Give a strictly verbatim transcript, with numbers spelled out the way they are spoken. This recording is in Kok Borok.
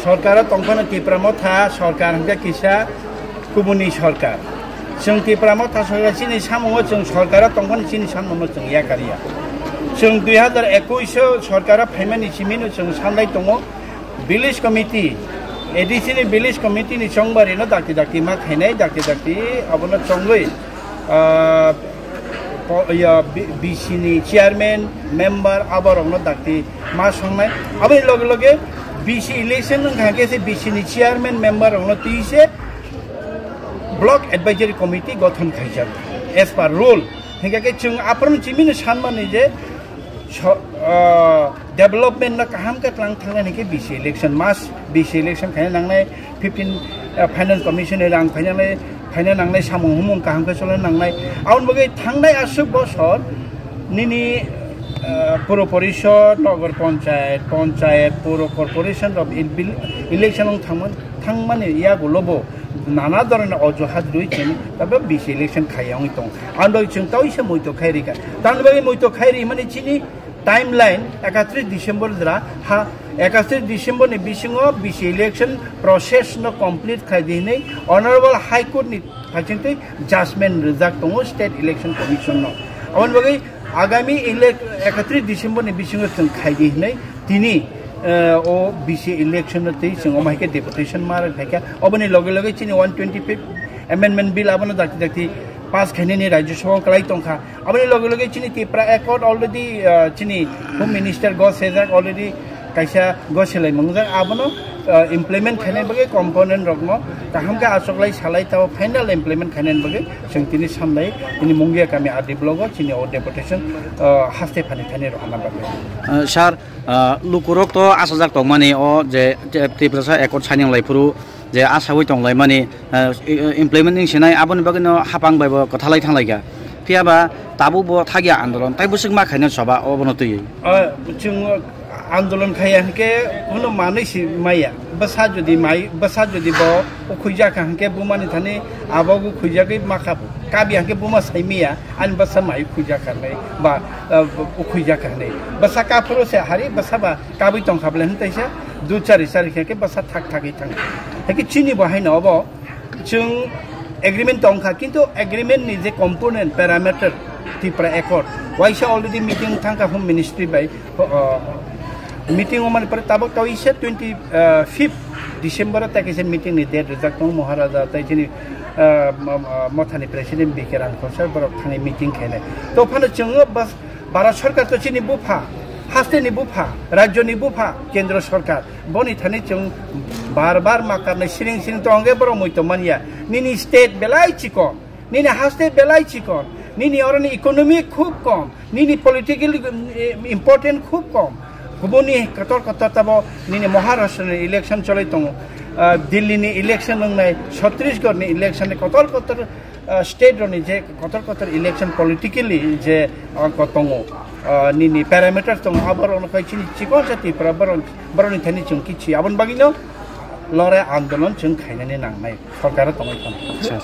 Sorkaro tongphano Tipra Motha sorkar hwnkhe kisa kubuni sorkar. Chwng Tipra Motha sorkar chini samungo chwng sorkaro tongphano chini samungo chwng yakarya. Chwng dui hazar ekush o sorkaro phaimani simino chwng sanlai tongo. Village committee, A D C ni village committee ni chongbarino dakti dakti ma khainai, dakti dakti abono chongwi, ah, po-, ya, B-, B C ni chairman, member, aborokno dakti ma songnai. Aboni loge loge B C election wngkha khe se B C ni chairman, member rokno twi se block advisory committee gothon khaijak as per rule. Hingkha khe chwng aphuru chimino sanmani je so-, ah, development no kaham khe tlang thangnai hingkhe B C election, mass B C election khaina nangnai, fifteen, ah, finance commission ni rang phaina nangnai, phaina nangnai, samung humung kaham khe cholna nangnai. Aboni bagwi thangnai aswk bosor nini, ah, puro porishod, nogor ponchayat, ponchayat, puro corporation rok il-, bil-, election wng thangman-, thangmani yagulo bo nana dhoroner ojuhat rwi chwng tabuk B C election khaiya wngwi tongo. Ang doi chwng tawisa muitok khai rikha. Tamni bagwi muitok khai rimani chini timeline ekatris December jora ha, ekatris December ni bisingo B C election process no complete khai di hinwi Honorable High Court ni phaisingtwi judgment rijak tongo State Election Commission no. Aboni bagwi agami elec-, ekatris December ni bisingo chwng khai di hinwi tini, eh, o B C election no twi chwng omo hai khe deputation ma rwkha khe. Oboni loge loge chini one twenty-fifth amendment bill abono dakti dakti pass khainani Rajya Sabha o kwlai tongkha. Aboni loge loge chini Tipra Accord already, ah, chini Home Minister go sejak already kaisa go selai mangjak. Abono, ah, implement khainai bagwi component rokno kaham khe achoklai salai tao final implement khainani bagwi chwng tini samlai tini Mungia kami R D block o chini o deputation, ah, haste phani thani rohorna bagwi. Ah, sir, ah, lukurok to asajak tongmani o je, je Tiprasa Accord signing lai phuru je asawi tonglaimani, eh, i-, i-, implement wng sinai, aboni bagwino hapang bai bo kwthalai thanglaikha. Phiya ba tabuk bo thagya andolon, tai bwswk ma khaina soba obono twiwi? Ah, chwng andolon khaiya hwnkhe hwnwi manwi si maya. Bwsa jodi mai, bwsa jodi bo ukhuijak kha hwnkhe bumani thani abo ukhuijagwi ma kha bo. Kabya hwnkhe buma sai maya, ani bwsa mai ukhuijak kha hwnwi ba, ah, ukhuijak kha hwnwi. Bwsa kaphuru se hari bwsa ba kabwi tongkha bwle hwn taisa, du chari chari khe khe bwsa thak thagwi thang. Hakhe chini bo haino obo chwng agreement tongkha, kintu agreement ni je component parameter Tipra Accord, waisa already meeting thangkha Home Ministry bai, uh, meeting wngmani pore tabuk tawisa twenty fifth December o tai kaisa meeting ni date rijak tongo Maharaja tai chini, uh, ma-, ma-, mothani president B K Rangkhor sir borok thangwi meeting khainai. To phano chwng bas Bharat Sarkar to chini bupha, hasteni bupha, rajyoni bupha, Kendra Sarkar. Boni thani chwng bar bar ma karnai siring siring tongge borok muitu manya. Nini state belai chikon, nini haste belai chikon, nini oroni economy khub kom, nini political, eh, important khub kom. Kubuni kotor kotor tabo nini Maharashtra ni election cholai tongo, ah, Delhi ni election wngnai, Chhattisgarh ni election ni kotor kotor ah, state rokni je kotor kotor election politically je, ah, ko tongo, ah, nini parameters tongo, aborokno kai chini chikon sa Tripura borok, borokni thani chwng kichi. Aboni bagwino lorai andolon chwng khainani nangnai, sorkaro tongwi thang. Acha,